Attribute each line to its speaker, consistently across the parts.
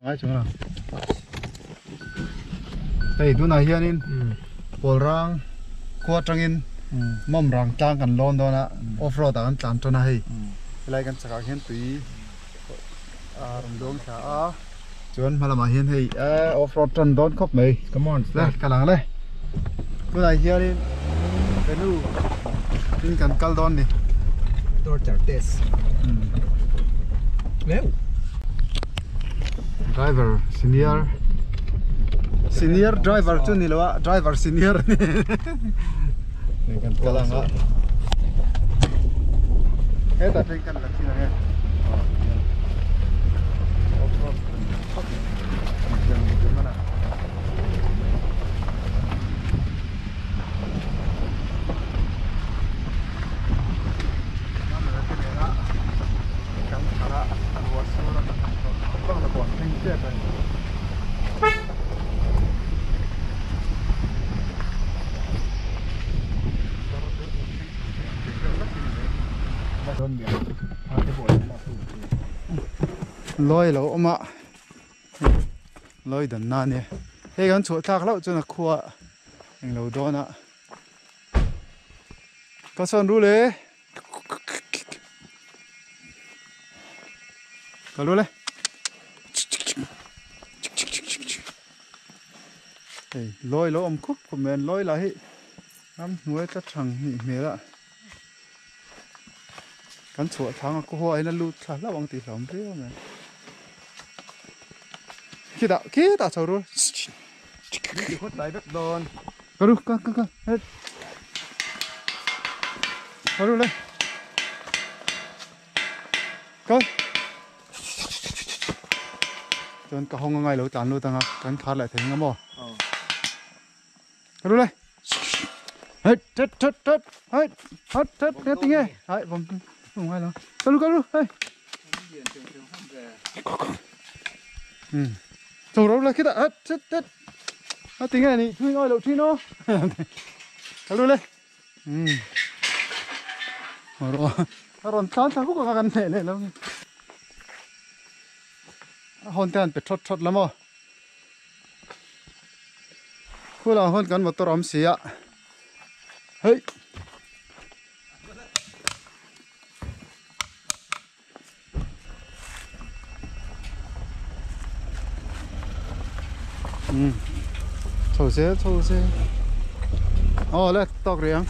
Speaker 1: Ngai chung ang. Hei tunah hianin Pawlrang khua atangin Mawmrang tlang kan lawn dawn a, off road ah kan tlan tan a hei. Helai kan chakah hian tui a rawn dawng thla a, chuan hma lamah hian hei off road tan dawn khawp mai.
Speaker 2: Come on
Speaker 1: le kal ang le. Tunah hianin canoe in kan kal dawn ni.
Speaker 2: Torture test. Leu.
Speaker 1: Driver senior senior driver chu ni lo a driver senior ni. Kan kal ang a. Hetah thleng kan la thin ang e. Lawi lo awm a lawi dan na ania hei kan chhuah thlak hlauh chuan a khua englo dawn a ka sawn ru le ka lu le hei lawi lo awm khup khup mai an lawi lah hi ram hnuai tla thang hnih hmel a kan chhuah thlang a khaw ah hian a lut thla hlauh ang tih hlauhawm viau mai khitah khitah chho rul ka ru ka ka ka het ka ru le ka chuan ka hawng angai lo tlan lut anga kan khar leh thei ang a maw ka ru le het het het het het het het nghe tinge hai vòng không ai lo ka ru ka ru hei chho ro le khitah het het het a tinge ni thui ngoi lo thin o ka ru le a rawn tlan thla huk anga kan hneh leh lo nge a hawn te han pe thawt thawt la maw khulah hawn kan motor a awm si a hei Chho zel chho zel aw le tawk rih ang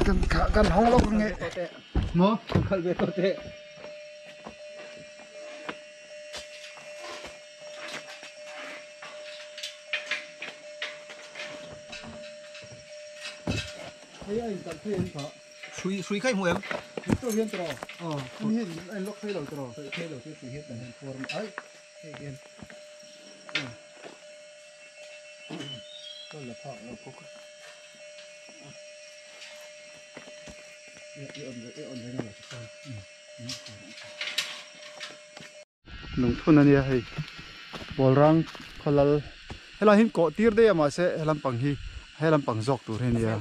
Speaker 1: kan kan hawng lawk ang nge maw
Speaker 2: kal ve tawh teh
Speaker 1: Hei a inkalh phei an phah.
Speaker 2: Hrui hrui kha i hmu em?
Speaker 1: Hrui tawh hian tawh aw. Hemi hian a inlock phei lo tawh aw.
Speaker 2: Phei lo chu hrui hian kan han pawr mai ai hei hian ka la phak lo bawk a.
Speaker 1: I on i on reng a lo chuan. Lungphun a nia hei Pawlrang khawlal helai hi kawh tir daih a mahse he lampang hi he lampang zawk tur hi a nia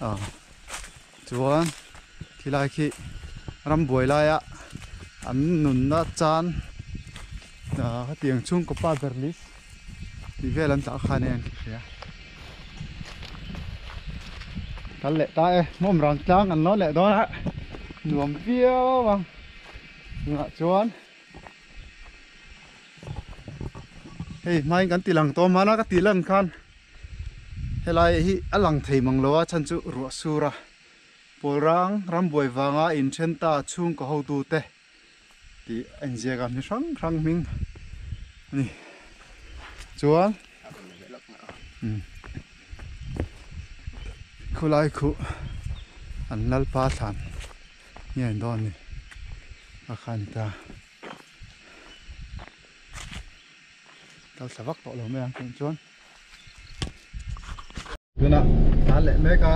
Speaker 1: ah chuan khilai khi rambuai laia an nunna chan ah hetiang chhungkaw pa ber list tih vel an tah khan eng ka hria kal leh ta e hmawm rang tlang an lawn leh dawn a nuam viau ang. Tunah chuan hei hmain kan ti lang tawh hmana ka tih lan khan helai hi a lang thei mang lo a chhan chu ruah sur a Pawlrang rambuai vanga inthen ta chhungkaw hotu te tih a inziak a mi hrang hrang hming a ni chuan khulai khuh an lalpa thlan. Nge an dawn ni a kha ni ta kal thla vak tawh lo mai ang tun chuan tunah tlan leh mek a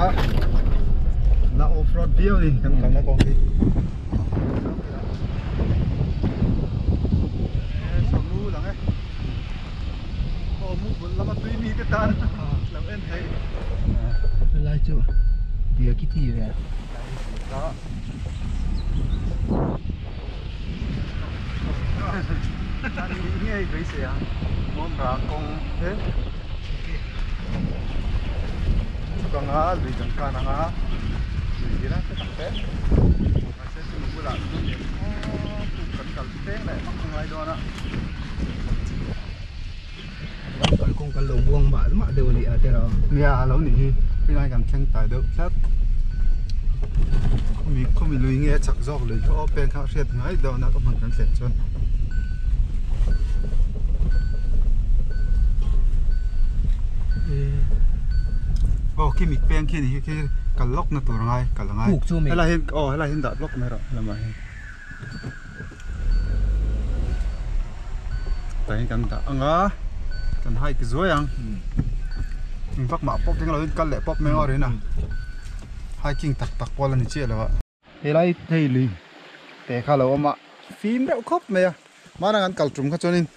Speaker 1: la off road viau ni kan kalna kawng hi sawmlu lang e aw mu bul lama tui mi te tan lo en thei
Speaker 2: lai chu dia ki ti ve.
Speaker 1: ngei beisei ang Mawmra kawng he chhuk anga lui kan kan anga lui hi lai tak te mahse chumi bulah chuan leh aw puk kan kal peng leh vak angai dawn a.
Speaker 2: Kalkawng kan lo buang mah mah deuh a ni a tiraw.
Speaker 1: Nia a lo nih hi tunah hian kan thleng tai deuh tlat. Khawmi khawmi lui nge a chak zawk lui kha aw peng kha a hriat ngai dawn a ka hmun kan thlen chuan. Aw khi mit peng khi ni hi khi kal lawk na tur angai kal angai. Helai hian aw helai hian dah lawk mai rawh helamah hian. Tah hian kan dah ang a kan hike zuai ang vak mah pawp eng lovin kal leh pawp mai ngawt rin a hiking tak tak pawh la ni chiah lo a. Helai hei lui te kha a lo awm a fim reuh khawp mai a hmanah kan kal tum kha chuanin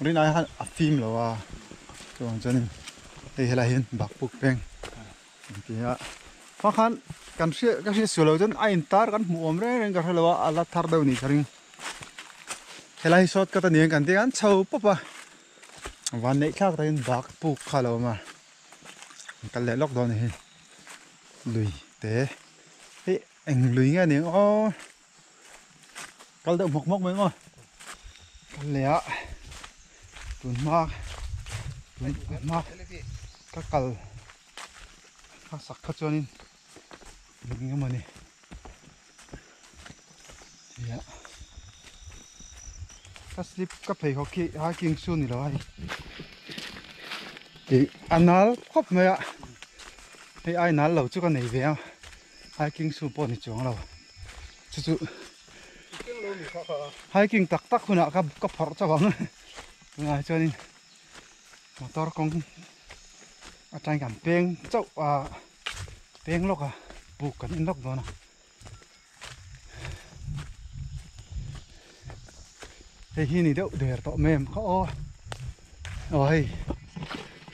Speaker 1: rin ai khan a fim lo a chuvang chuanin hei helai hian bakpuk peng. Tia hma khan kan hriat ka hriat sual loh chuan a intar kan hmuh awm reng reng ka hre lo a a la thar deuh ni ka ring helai hi short cut a ni ang kan ti a an chho pawp a van neih thlak takin bak puk kha a lo awm a kal leh lawk dawn a ni hei lui te hei eng lui nge ni ang aw kal deuh hmawk hmawk mai ang aw kal leh a tun hma tun hma ka kal hmasak kha chuanin eng emaw ni tia ka slip ka pheikhawk khi hiking shoe ni lo a hei ih a nal khawp mai a hei ai nal lo chu ka nei ve a hiking shoe pawh ni chuang lo chu chu hiking tak tak hunah ka ka phawrh chauh ang tunah chuanin motor kawng atangin kan peng chauh a peng lawk a buk kan en lawk dawn a hei hi ni deuh der tawh mai em kha aw aw hei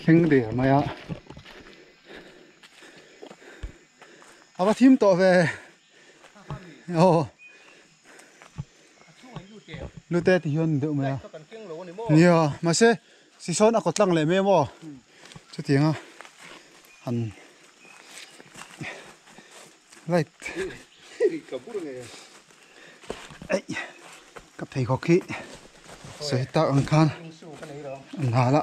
Speaker 1: thleng der mai a a va thim tawh ve aw lute ti hian ni deuh mai a nia mahse sisawn a kawt lang leh mai maw chutiang a han light eih ka pheikhawk hi sawi tak ang khan a nal a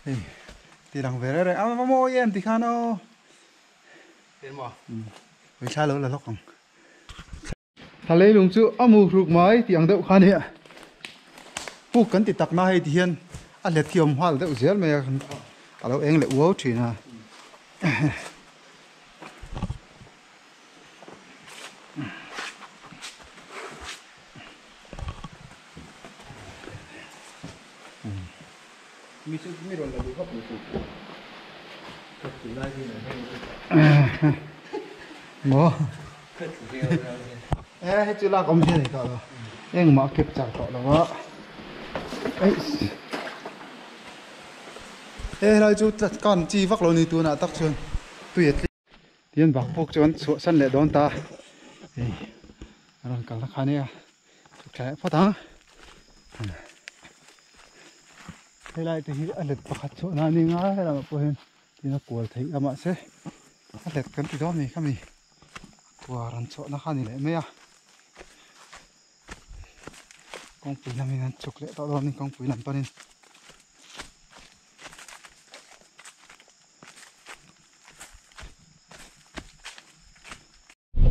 Speaker 1: hei ti lang ve reng reng a va mawi em ti khan aw Vei thla lo la lawk ang. Thla leilung chu a mu hruk mai tih ang deuh kha a ni a. Puk kan ti tak na hei ti hian a hlet hi a awm nghal deuh zel mai a, a lo eng leh uau thin a. Maw e hei chu lak awm hian a ni tawh lo engmah a capture tawh lo a e helai chu kan chi vak lo ni tunah tak chuan tui a tling tihian bak puk chu an chhuahsan leh dawn ta hei a rawn kalna kha ania. Thleh phawt ang helai te hi a let pakhat chhuah na ni ngai lamah pawh hian tin a kual theih a mahse a let kan ti dawn ni khami kuar an chhuah na kha ni leh mai a kawngpui lamin an chhuk leh tawh dawn a ni kawngpui lam panin.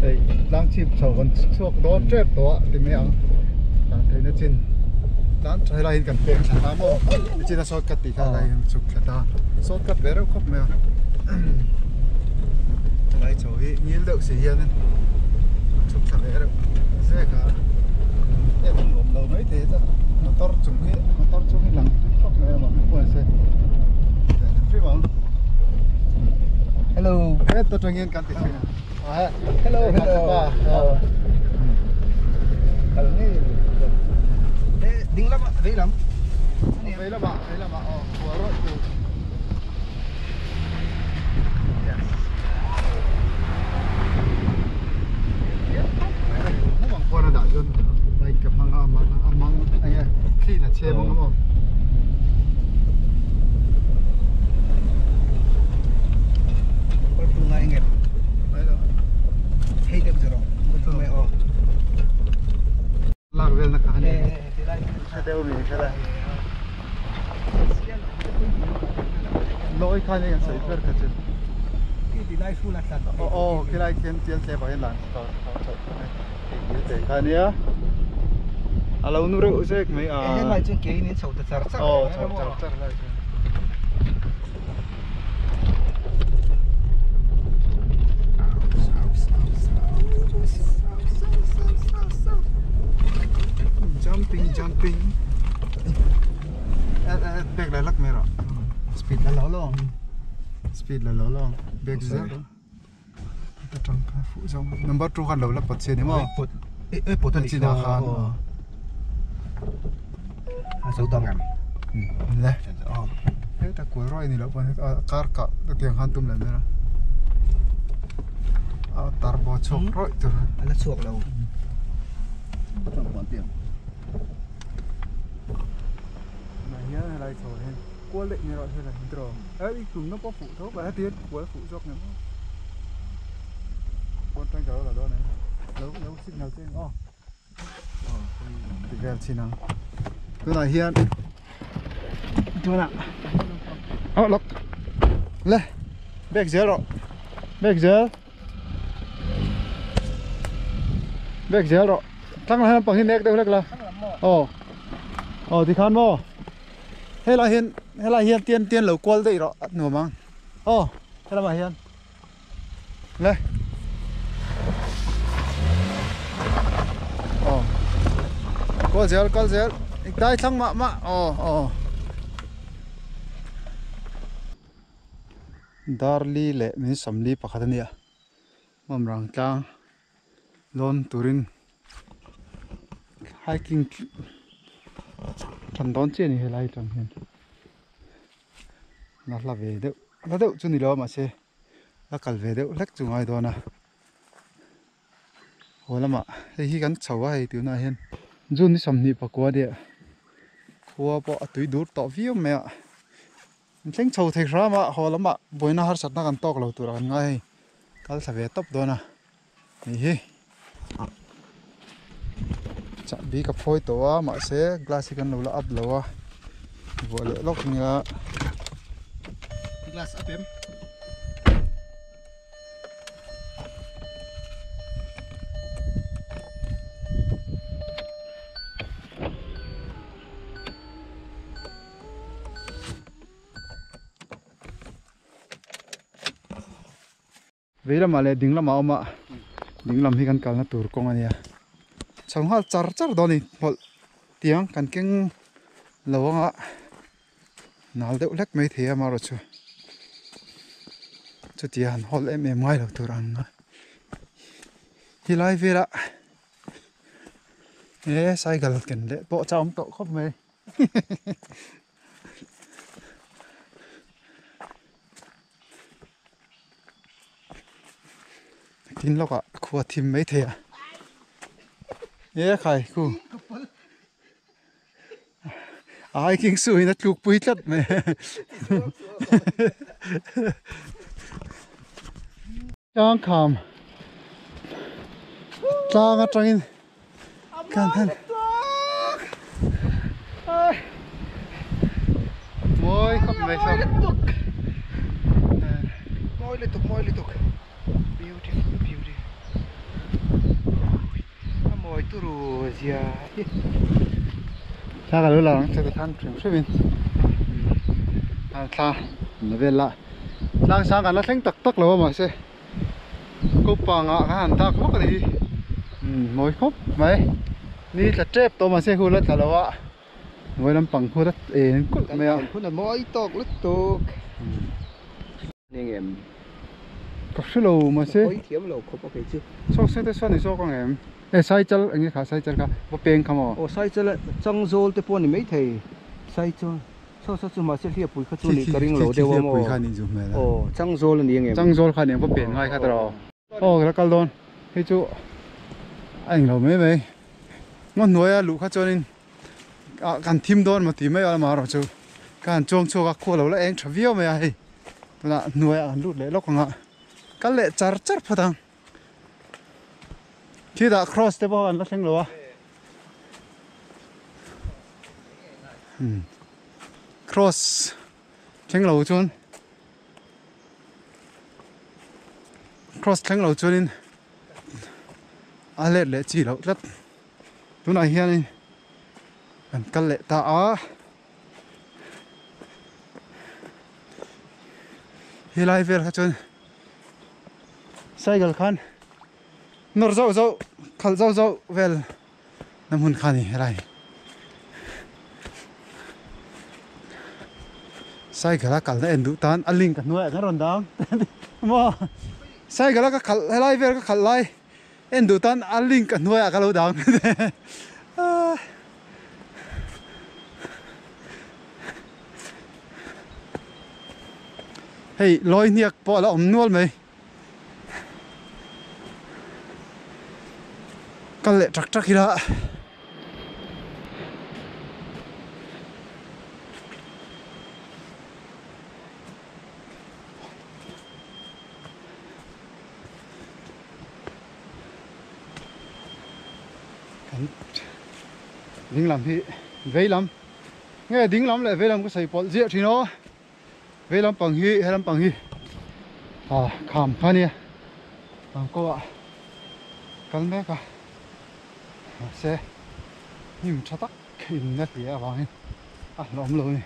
Speaker 1: Hei tlang chhip chho kan chhuak dawn tep tawh a ti mai ang tlan theihna chin tlan tha helai hian kan peng thla ta maw nichin a shortcut tih kha helai hian chhuk thla ta shortcut ve reuh khawp mai a helai chho hi ngil deuh si hianin chhuk thla ve reuh zek a en a nuam lo mai thei a motor chung hi motor chung hi lang tui khawp mai a mah pawh ni se hrim ang
Speaker 2: hello
Speaker 1: het atangin kan ti thin a.
Speaker 2: Hello, hello. Ding lam vei lam.
Speaker 1: Vei lamah, vei lamah aw, kual rawih tur. Yes. Mumang khuan a dah chuan bike ka hmang a, amang enge thli la a chhem ang maw.
Speaker 2: Number 2 ngai ngem.
Speaker 1: Mai lo.
Speaker 2: Hei deuh chu rawh. Number 2 mai aw.
Speaker 1: Lak vel na kha ani.
Speaker 2: Ti lai
Speaker 1: Hre deuh mi hre lai. Loi kha ni kan sawi ber kha chu.
Speaker 2: Khi ti lai hrul a tlan.
Speaker 1: Aw aw khi lai khian tial tle vang hian lan chho chho hei dil te kha ania. A lo nu reuh zek mai a.
Speaker 2: He lai chuan ke in chho ta char char.
Speaker 1: Aw chho char char lai chuan. Jumping jumping. Bag la lak mai rawh.
Speaker 2: Speed la lo lo.
Speaker 1: Speed la lo lo. Bag zel. Ta tang kha fu zawng. Number 2 khan lo la pawt che ni maw?
Speaker 2: Pawt. E pawt ani
Speaker 1: kha.
Speaker 2: A zo dang em.
Speaker 1: Le. He ta kual rawih ni loh pawn kar kah ta tiang khan tum leh mai a. A tar bo chhuak rawih tur.
Speaker 2: A la chhuak lo.
Speaker 1: Tunah hian helai chho hian kual daih mai erawh hian a draw a i tumna pawh fuh tho mai heti hian kual fuh zawk ni maw pawn tang ka lo la dawn a ni lo lo signal che eng aw ti vel chin ang tunah hian tunah aw lawk le bag zel rawh bag zel bag zel rawh thlang lam pang hi nek deuh hlek la aw aw tikhan maw helai hian helai hian tian tian lo kual daih rawh a nuam ang aw helamah hian le aw kual zel kal zel dai thlang mah mah aw aw Darli leh min sawmli pakhat a nia Mawmrang tlang lawn turin hiking tan dawn chiah a ni helai atang hian la hla ve deuh hla deuh chu ni lo a mahse la kal ve deuh hlek chu ngai dawn a haw lamah hei hi kan chho a hei tunah hian June ni 20 pakua nia khua pawh a tui dur tawh viau mai a. An thleng chho thei hram a, haw lamah buaina harsatna kan tawk lo tur ah kan ngai hei, kal thla ve tawp dawn a ni hi. Chahbi ka phawi tawh a mahse glass hi kan lo la up lo a, vuah leh lawk nia.
Speaker 2: Glass up em?
Speaker 1: Vei lamah leh ding lamah a awm a ding lam hi kan kalna tur kawng a nia chho nghal char char dawn a ni hmawlh tiang kan keng lo anga nal deuh hlek mai thei a amaherawhchu chutia han hawl em em ngai lo tur ang a helai velah he cycle ken leh pawh a chak awm tawh khawp mai. Tin lawkah khua thim mai thei a e khai khu a hiking shoe in a tluk pui tlat mai tlang kham tlang atangin kan han mawi khawp mai saw
Speaker 2: mawi lutuk mawi lutuk beautiful beautiful a mawi turu zia hi
Speaker 1: thla ka lo la ang chete khan hrim hrim in thla la vel la tlang sang kan la thleng tak tak lo a mahse Ko pangah khan han dak vak a ni hi umm mawi khawp mai ni tla tep tawh mahse hun a tla lo a hnuai lampang khu la eng kulh mai a.
Speaker 2: Hun a mawi tawk lutuk engem
Speaker 1: ka hre lo mahse
Speaker 2: ka hawi thiam lo khawp a kei chu
Speaker 1: saw se te sawn i zawk ang em e saichal enge kha saichal kha va peng kha maw
Speaker 2: aw saichal a changzawl te pawh a ni maithei saichal. Saw saw chu mahse hliapui kha chu nih ka ring lo deuh a maw? Aw, Changzawl a ni ang em?
Speaker 1: Changzawl kha nih ang va pen ngai kha tawh. Aw, ka la kal dawn. Hei chu a englo mai mai. Ngaw hnuaia luh kha chuanin Ah kan thim dawn maw tih mai a amaherawh chu ka han chuang chhuak a khua lo la eng tha viau mai a hei tunah hnuaiah kan lut leh lawk ang a kal leh char char phawt ang khitah cross te pawh an la thleng lo a umm cross thleng lo chuan cross thleng lo chuanin a let leh chi loh tlat. Tunah hianin kan kal leh ta a, helai vel kha chuan cycle khan nawr zauh zauh khalh zauh zauh vel na hmun kha a ni helai cycle a kalna en duh tan a link a hnuaiah kan rawn dang maw cycle a ka khalh helai vel ka khalh lai. En duh tan a link a hnuaiah ka lo dang Hei lawi hniak pawh a la awm nual mai. Kal leh tak tak ila. Kan ding lam hi vei lam nge ding lam leh vei lam ka sawi pawlh ziah thin aw vei lam pang hi he lam pang hi ah kham kha ania kham ko ah kal mek a mahse hnim tha tak in a hliah avangin a hlawm lo a ni.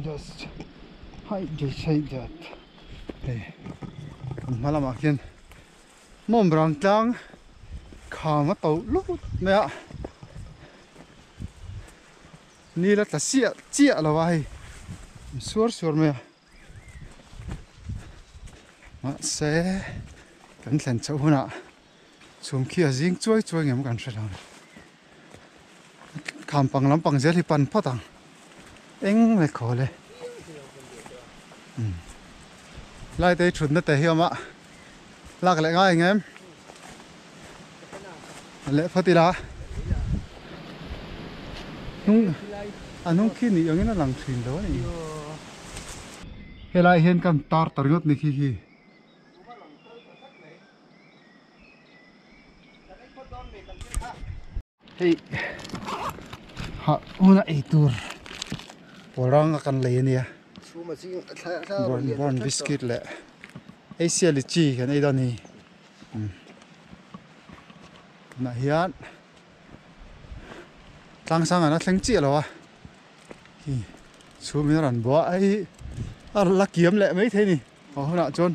Speaker 1: Just hide just say that hei kan hma lamah khian mawm rang tlang kham a to lut mai a ni la tla siah chiah lo a hei an suar suar mai a mahse kan thlen chhoh hunah chhum khi a zing chuai chuai ngem kan hre lo a ni. Kham pang lampang zel hi pan phawt ang eng le khawl e lai te hi thutna te hi a awm a lak leh ngai ang em leh phawt ila hnung a hnung khi ni angin a lang thin lo a ni helai hian kan tar ta ringawt ni khi khi. Hei hah huna ei tur pawl ranga kan lei ania born biscuit leh asia lychee kan ei dawn a ni tunah hian tlang sang an a thleng chiah lo a khi chhum in a rawn buah a hei hi a la kiam leh maithei a ni. A hunah chuan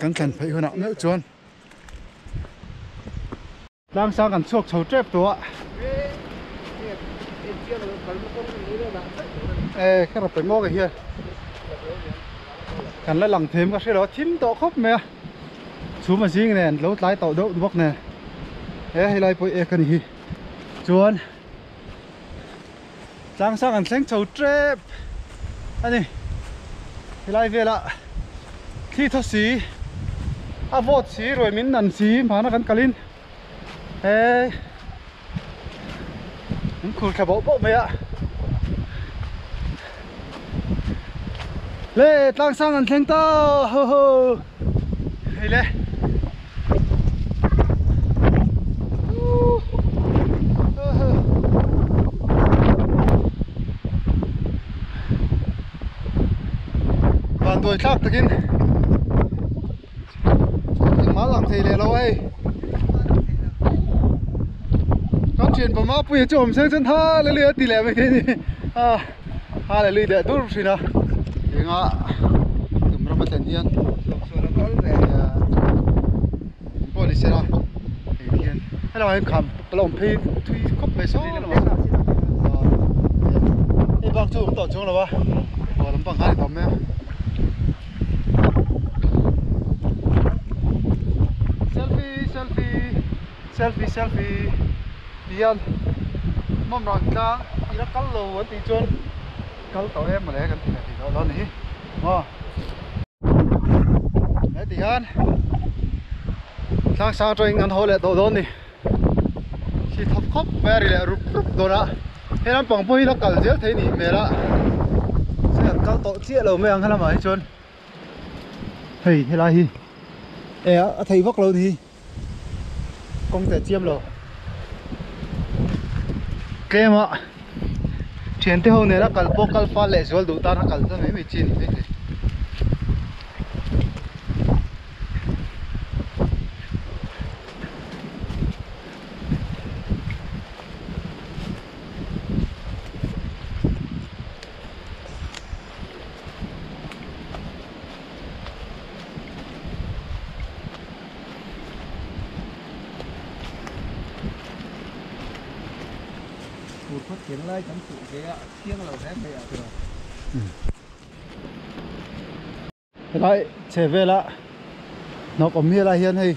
Speaker 1: kan thlen pheih hunah meuh chuan tlang sang kan chhuak chho tep tawh a e ka rawn pe ngawk ah hian kan la lang them ka hre lo a thim tawh khawp mai a chhum a zing nen lo tlai tawh deuh bawk nen he helai pawh ek a ni hi chuan. Tlang sang an thleng chho tep a ni. Helai velah thli thaw si, a vawt si, ruai min nan si hmana kan kalin he an khur thla bauh bauh mai a. Le tlang sang an thleng ta ho ho hei le. Van duai thlak takin engmah lang thei leh lo a hei kan thian pa Mapuia chu awm seng chuan hallelujah a ti leh mai thei a ni a hallelujah leh dur thin a enga tum ram a thlen hian pawh ni sela hei hian. Helai hian kham la awm phei thui khawp mai saw lo a. Hei bak chu awm tawh chuang lo a. Aw lampang khan a ni tawh mai a. Selfie selfie selfie selfie ti hian mawmrang tlang ila kal lo an tih chuan kal tawh em mawle kan ti leh thei tawh dawn a ni hi maw. Heti hian tlang sang atangin kan haw leh tawh dawn a ni. Khi thawp khawp mai a ri leh rup rup dawn a he lampang pawh hi la kal zel thei a nih hmel a se an kal tawh chiah lo mai ang helamah hi chuan hei helai hi e a thei vak lo a ni hi kawng teh chiam lo tlem a thiante ho nena kal pawh kal fal leh zual duh tan a kal ta mai mai chi a ni maithei.
Speaker 2: Fur khaw thiang lai kan fuh ve a, a thiang lo hle mai a tiraw.
Speaker 1: Helai chhe vela hnawk awm hi lai hian hei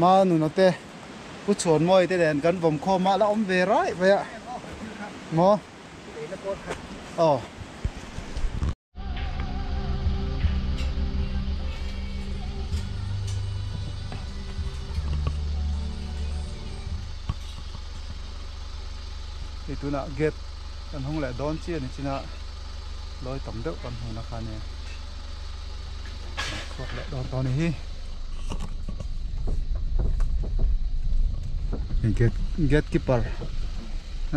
Speaker 1: ma nuna te pu chhuan mawi te nen kan vawm khawm a la awm ve rai mai a maw aw. Hei tunah gate kan hawng leh dawn chiah ni chin a lawi tam deuh kan hmuhna kha nia chhuak leh dawn tawh a ni hi hei gate gate keeper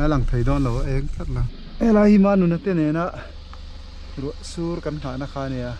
Speaker 1: a lang thei dawn lo a eng tlat lo helai hi manuna te nena ruah sur kan nghahna kha ania.